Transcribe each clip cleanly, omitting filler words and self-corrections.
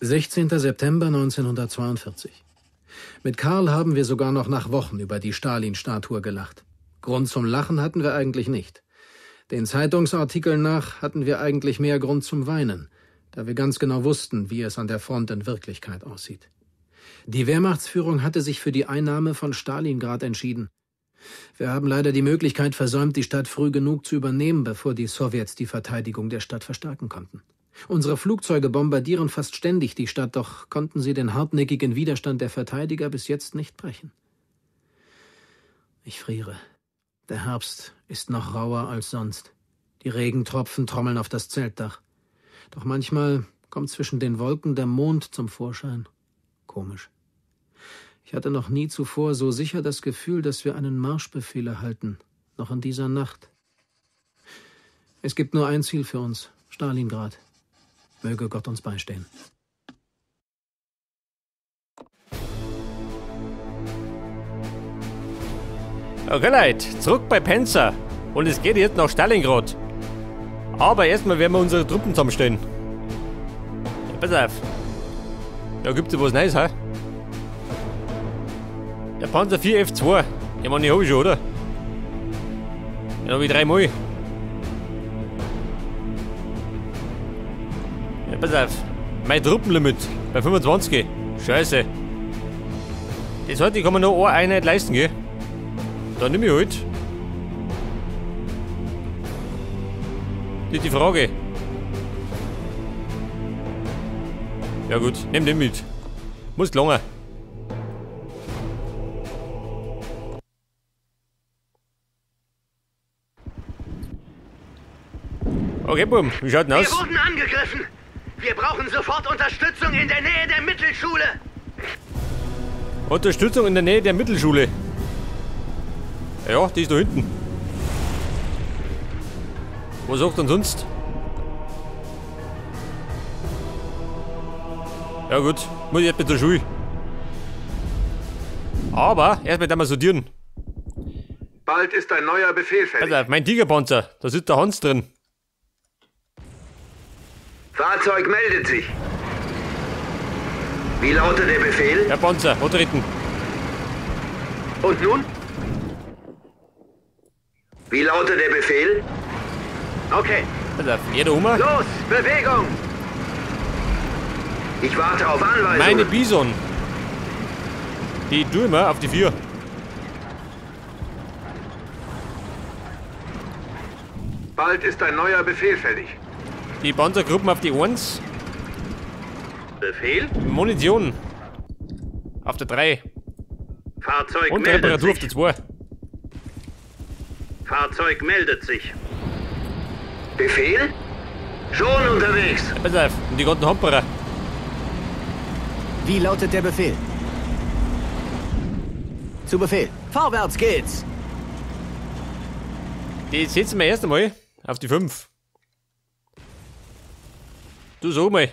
16. September 1942. Mit Karl haben wir sogar noch nach Wochen über die Stalin-Statue gelacht. Grund zum Lachen hatten wir eigentlich nicht. Den Zeitungsartikeln nach hatten wir eigentlich mehr Grund zum Weinen, da wir ganz genau wussten, wie es an der Front in Wirklichkeit aussieht. Die Wehrmachtsführung hatte sich für die Einnahme von Stalingrad entschieden. Wir haben leider die Möglichkeit versäumt, die Stadt früh genug zu übernehmen, bevor die Sowjets die Verteidigung der Stadt verstärken konnten. Unsere Flugzeuge bombardieren fast ständig die Stadt, doch konnten sie den hartnäckigen Widerstand der Verteidiger bis jetzt nicht brechen. Ich friere. Der Herbst ist noch rauer als sonst. Die Regentropfen trommeln auf das Zeltdach. Doch manchmal kommt zwischen den Wolken der Mond zum Vorschein. Komisch. Ich hatte noch nie zuvor so sicher das Gefühl, dass wir einen Marschbefehl erhalten, noch in dieser Nacht. Es gibt nur ein Ziel für uns, Stalingrad. Möge Gott uns beistehen. Okay, Leute, zurück bei Panzer. Und es geht jetzt nach Stalingrad. Aber erstmal werden wir unsere Truppen zusammenstellen. Ja, pass auf. Da gibt's ja was Neues, hä? Der Panzer 4 F2. Ja, Mann, die hab ich schon, oder? Den hab ich dreimal. Ja, pass auf. Mein Truppenlimit bei 25. Scheiße. Das heute kann man nur eine Einheit leisten, gell? Dann nimm ich halt. Das ist die Frage. Ja gut, nimm den mit. Muss lange. Okay, Bumm, wie schaut denn aus? Wir wurden angegriffen. Wir brauchen sofort Unterstützung in der Nähe der Mittelschule. Unterstützung in der Nähe der Mittelschule. Ja, die ist da hinten. Was sagt denn sonst? Ja gut, muss ich erstmal zur Schule. Aber erstmal da mal sortieren. Bald ist ein neuer Befehl fällig. Pass auf, mein Tigerpanzer, da sitzt der Hans drin. Fahrzeug meldet sich. Wie lautet der Befehl? Herr Panzer, antreten. Und nun? Wie lautet der Befehl? Okay. Pass auf, jeder um. Los, Bewegung! Ich warte auf Anweisungen. Meine Bison. Die tun wir auf die 4. Bald ist ein neuer Befehl fällig. Die Panzergruppen auf die 1. Befehl? Munition. Auf der 3. Fahrzeug Und meldet Reparatur sich. auf der 2. Fahrzeug meldet sich. Befehl? Schon unterwegs. Ja, pass auf, und die ganzen Hamperer. Wie lautet der Befehl? Zu Befehl. Vorwärts geht's! Die setzen wir erst einmal auf die 5. Du sag mal.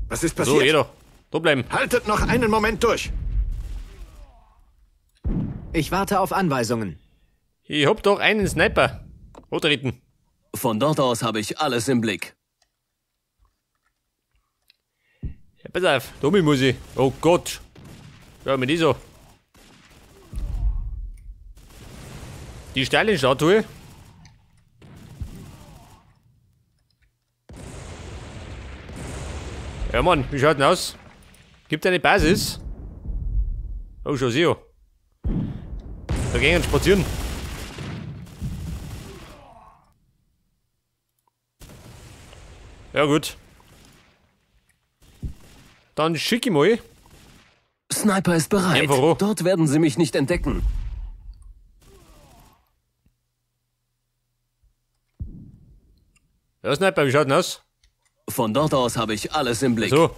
Was ist passiert? So, jeder. Da bleiben. Haltet noch einen Moment durch. Ich warte auf Anweisungen. Ich hab doch einen Sniper. Antreten. Von dort aus habe ich alles im Blick. Ja, pass auf, da muss ich. Oh Gott. Ja, mit dieser. Die Stalin-Statue. Ja, Mann, wie schaut denn aus? Gibt eine Basis? Oh, schon sicher. Da gehen wir spazieren. Ja, gut. Dann schick ich mal. Sniper ist bereit. Einfach. Dort werden sie mich nicht entdecken. Ja, Sniper, wie schaut denn aus? Von dort aus habe ich alles im Blick. So.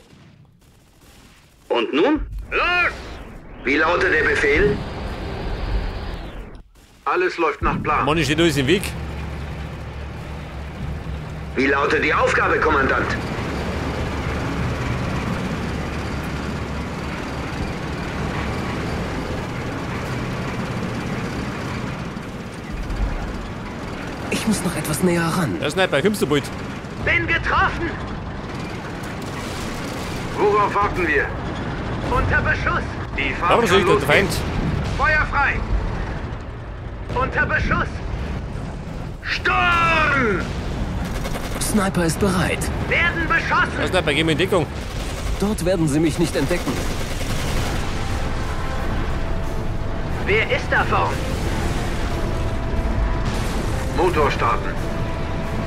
Und nun? Los! Wie lautet der Befehl? Alles läuft nach Plan. Mann, ich stehe alles im Weg. Wie lautet die Aufgabe, Kommandant? Ich muss noch etwas näher ran. Ja, Sniper, kommst du bald? Bin getroffen! Worauf warten wir? Unter Beschuss. Die Fahrt kann losgehen. Feuer frei. Unter Beschuss. Sturm! Sniper ist bereit. Werden beschossen. Ja, Sniper, geh mir in Deckung. Dort werden sie mich nicht entdecken. Wer ist da vorn? Motor starten.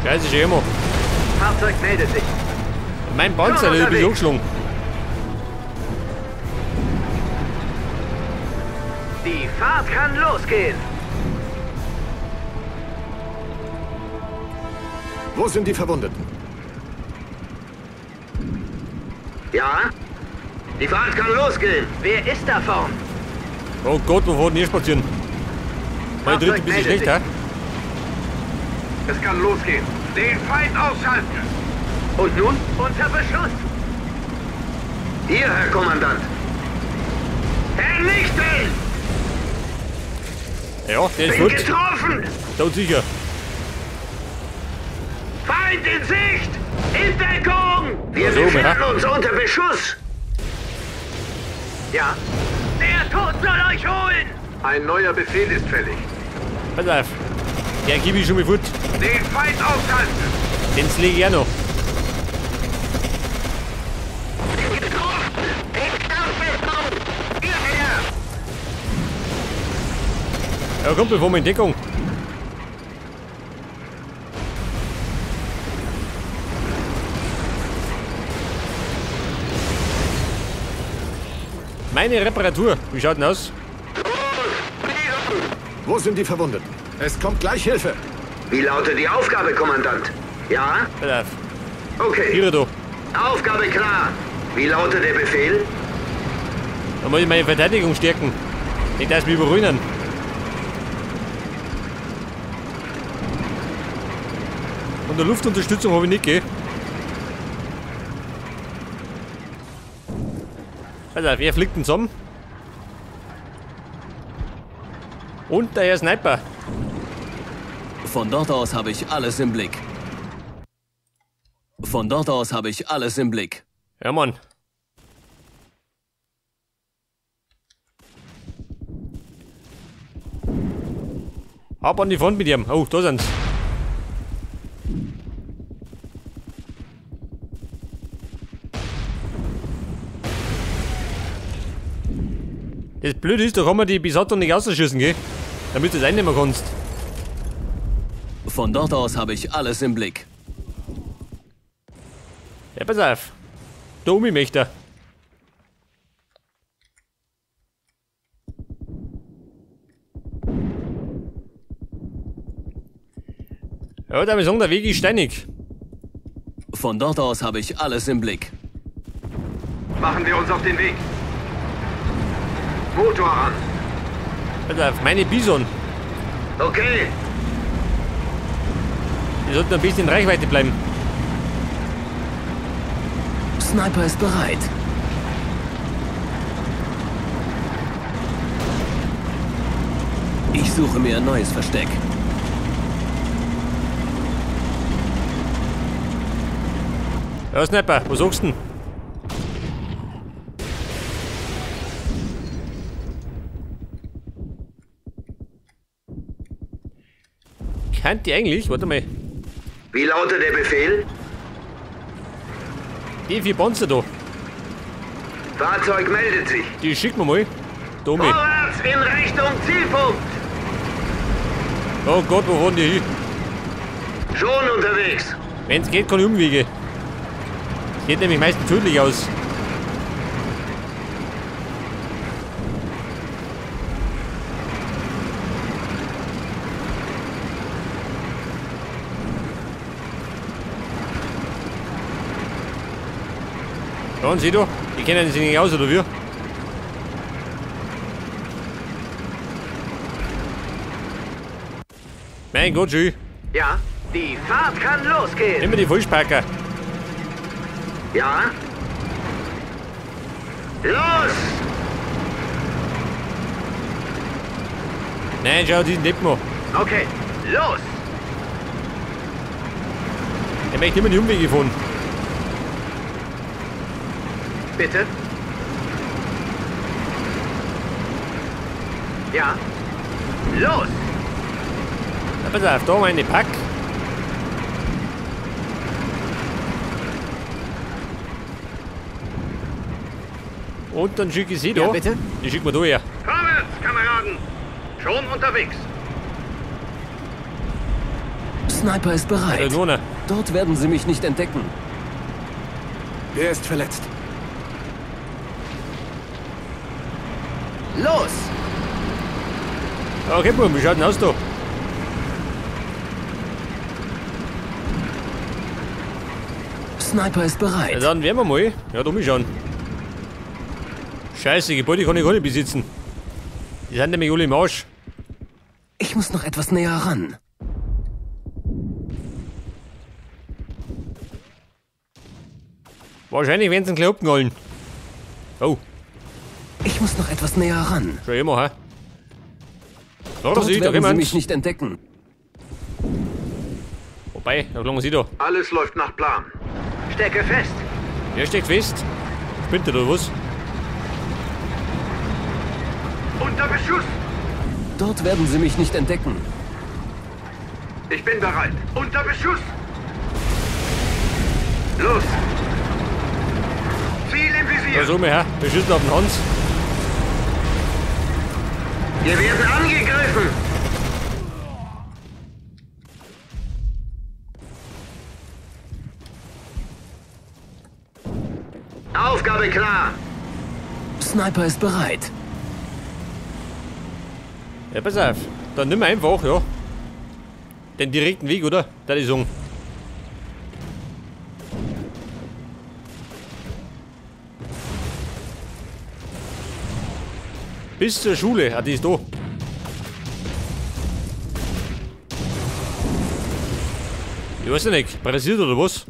Scheiße, schon immer. Fahrzeug meldet sich. Mein Panzer, der ist angeschlagen. Die Fahrt kann losgehen. Wo sind die Verwundeten? Ja? Die Fahrt kann losgehen. Wer ist da vorn? Oh Gott, wo fahren die spazieren? Meine dritte ein bisschen schlecht, hä? Es kann losgehen. Den Feind ausschalten! Und nun? Unter Beschuss! Hier, Herr Kommandant! Vernichten! Ja, der ist Bin gut. getroffen! Tot sicher. Feind in Sicht! In Deckung! Wir so, befinden uns unter Beschuss! Ja? Der Tod soll euch holen! Ein neuer Befehl ist fällig. Pass auf. Der gebe ich schon mal fort. Den Feind ausschalten! Den lege ich auch noch. Ja, komm, bevor wir in Deckung. Meine Reparatur, wie schaut denn aus? Wo sind die Verwundeten? Es kommt gleich Hilfe. Wie lautet die Aufgabe, Kommandant? Ja? Pass auf. Okay. Hier da. Aufgabe klar. Wie lautet der Befehl? Da muss ich meine Verteidigung stärken. Nicht, dass mich überrühren. Und der Luftunterstützung habe ich nicht, gell? Pass auf, er fliegt denn zusammen. Und der Herr Sniper. Von dort aus habe ich alles im Blick. Von dort aus habe ich alles im Blick. Ja, Mann. Ab an die Front mit ihm. Oh, da sind's. Das Blöde ist, da kann man die Besatzung nicht ausschießen, gell? Damit du es einnehmen kannst. Von dort aus habe ich alles im Blick. Ja, pass auf. Da um mich möchte. Ja, da wir sagen, der Weg ist steinig. Von dort aus habe ich alles im Blick. Machen wir uns auf den Weg. Motor an. Pass auf, meine Bison. Okay. Die sollten ein bisschen in Reichweite bleiben. Sniper ist bereit. Ich suche mir ein neues Versteck. Ja, Sniper, was sagst du denn? Kennt die eigentlich? Warte mal. Wie lautet der Befehl? Die vier Panzer da. Fahrzeug meldet sich. Die schicken wir mal. Da mit. Vorwärts in Richtung Zielpunkt. Oh Gott, wo fahren die hin? Schon unterwegs. Wenn's geht, keine Umwege. Es geht nämlich meistens tödlich aus. Ja, und sieh du, die kennen sich nicht aus, oder wie? Mein Gott, schön. Ja, die Fahrt kann losgehen. Immer die Vollspacker. Ja? Los! Nein, schau, diesen Deppen an. Okay, los! Der möchte immer die Umwege fahren. Bitte? Ja. Los! Na, pass auf, da meine Pack. Und dann schicke ich sie da. Ja, bitte? Die schicken wir da her. Vorwärts, Kameraden! Schon unterwegs. Sniper ist bereit. Nona. Dort werden sie mich nicht entdecken. Wer ist verletzt? Los! Okay, Bub, wie schaut denn aus da? Sniper ist bereit. Ja, dann werden wir mal. Ja, da schauen. Scheiße, Gebäude kann ich gar nicht besitzen. Die sind nämlich alle im Arsch. Ich muss noch etwas näher ran. Wahrscheinlich werden sie ein bisschen abgehalten. Oh. Ich muss noch etwas näher ran. Schau immer, hä? Da, Dort sie, da werden sie mich nicht entdecken. Wobei, da langen sie da. Alles läuft nach Plan. Stecke fest. Wer steckt fest? Spinnt der oder was? Unter Beschuss! Dort werden sie mich nicht entdecken. Ich bin bereit. Unter Beschuss! Los! Ziel im Visier! Da so, her. Wir schießen auf den Hans. Wir werden angegriffen! Aufgabe klar! Sniper ist bereit. Ja, pass auf. Dann nimm einfach, ja. Den direkten Weg, oder? Da die sagen. Bis zur Schule. Ah, die ist da. Ich weiß ja nicht. Pressiert oder was?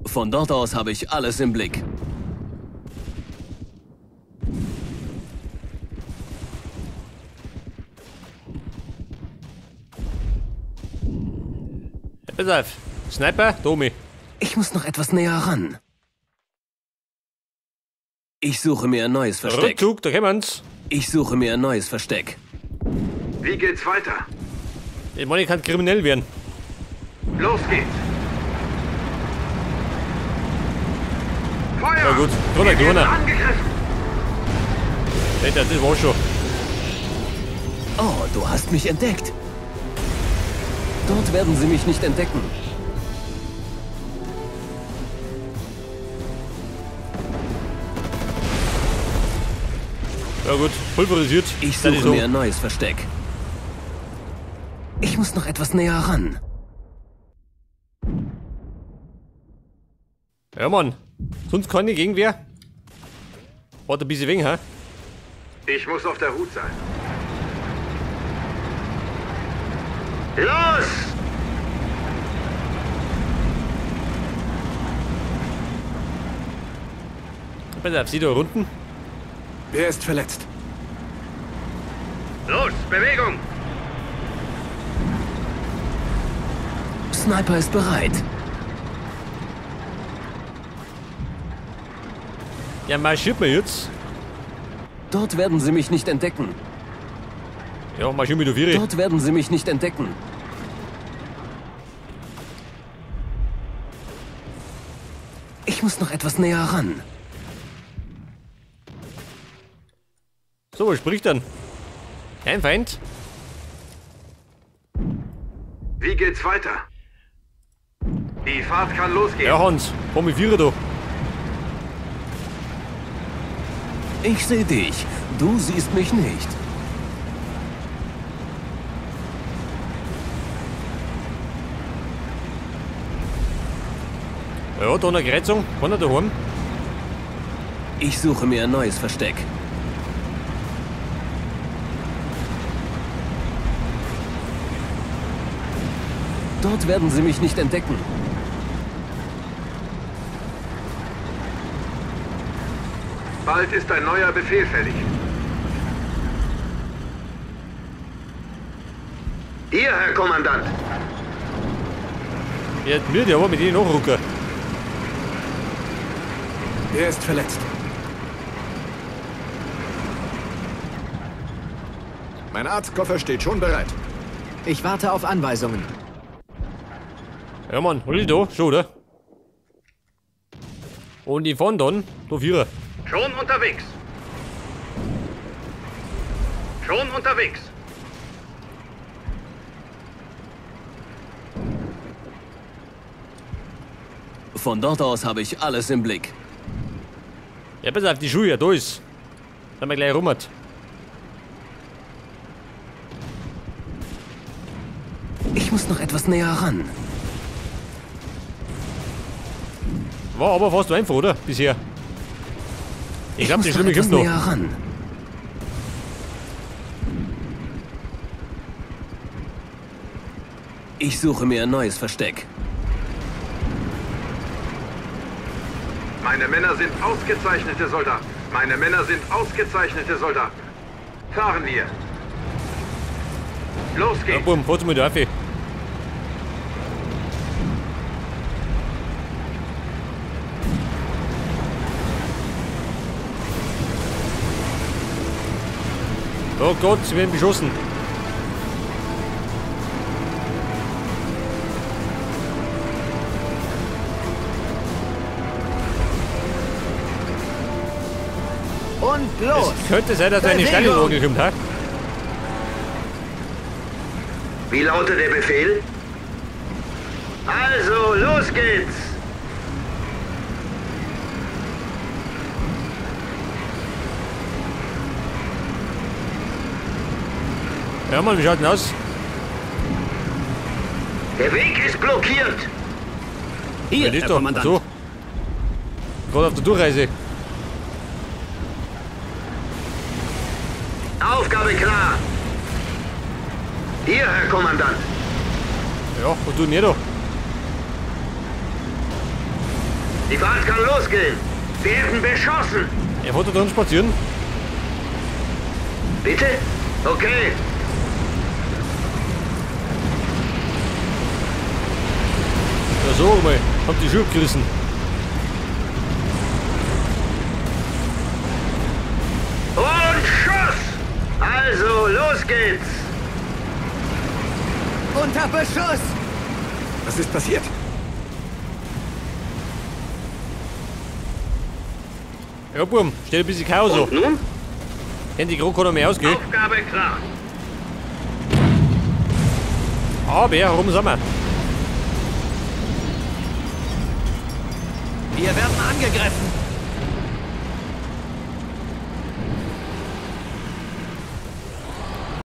Von dort aus habe ich alles im Blick. Ja, pass auf. Sniper, Domi. Ich muss noch etwas näher ran. Ich suche mir ein neues Versteck. Rückzug, da kommen's. Ich suche mir ein neues Versteck. Wie geht's weiter? Ich meine, ich kann kriminell werden. Los geht's. Feuer! Ja gut, drunter, Wir werden drunter. angegriffen. Alter, das war schon. Oh, du hast mich entdeckt. Dort werden sie mich nicht entdecken. Ja gut, pulverisiert. Ich Das ist suche so. mir ein neues Versteck. Ich muss noch etwas näher ran. Ja, Mann. Sonst keine Gegenwehr. Warte ein bisschen wegen, hä? Ich muss auf der Hut sein. Los! Pass auf, sie da unten. Wer ist verletzt? Los, Bewegung! Sniper ist bereit. Ja, marschiert mir jetzt. Dort werden sie mich nicht entdecken. Ja, marschiert mir du Viere. Dort werden sie mich nicht entdecken. Ich muss noch etwas näher ran. So, was spricht dann? Kein Feind. Wie geht's weiter? Die Fahrt kann losgehen. Ja, Hans, komm mit Viere da. Ich sehe dich. Du siehst mich nicht. Ja, da eine Kreuzung. Kann er daheim? Ich suche mir ein neues Versteck. Dort werden sie mich nicht entdecken. Bald ist ein neuer Befehl fällig. Hier, Herr Kommandant. Ja, mir, die aber mit denen nachrücken. Er ist verletzt. Mein Arztkoffer steht schon bereit. Ich warte auf Anweisungen. Ja, Mann, hol dich da, schon, oder? Und die fahren dann, da Vierer. Schon unterwegs. Schon unterwegs. Von dort aus habe ich alles im Blick. Ja, pass auf, die Schuhe, ja, da ist. Da haben wir gleich rummert. Ich muss noch etwas näher ran. War aber fast einfach, oder? Bisher. Ich glaube, die Schlimme kommt noch. Näher ran. Ich suche mir ein neues Versteck. Meine Männer sind ausgezeichnete Soldaten. Meine Männer sind ausgezeichnete Soldaten. Fahren wir. Los geht's. Ja, bumm, fahrt's mal da auf. Oh Gott, sie werden beschossen. Und los! Es könnte sein, dass da eine Stalin-Orgel kommt, ha? Wie lautet der Befehl? Also, los geht's! Ja, Mann, wie schaut denn aus? Der Weg ist blockiert! Hier, Herr Kommandant. So. Gerade auf der Durchreise. Aufgabe klar! Hier, Herr Kommandant! Ja, was tut denn ihr da? Die Fahrt kann losgehen! Werden beschossen! Er wollte da drin spazieren. Bitte? Okay. Ja, so mal. Hab die Schuhe abgerissen. Und Schuss! Also, los geht's! Unter Beschuss! Was ist passiert? Ja, Bum, steht ein bisschen Chaos. Und nun? Wenn die Krone kann noch mehr ausgehen. Aufgabe klar. Aber warum sind wir? Wir werden angegriffen.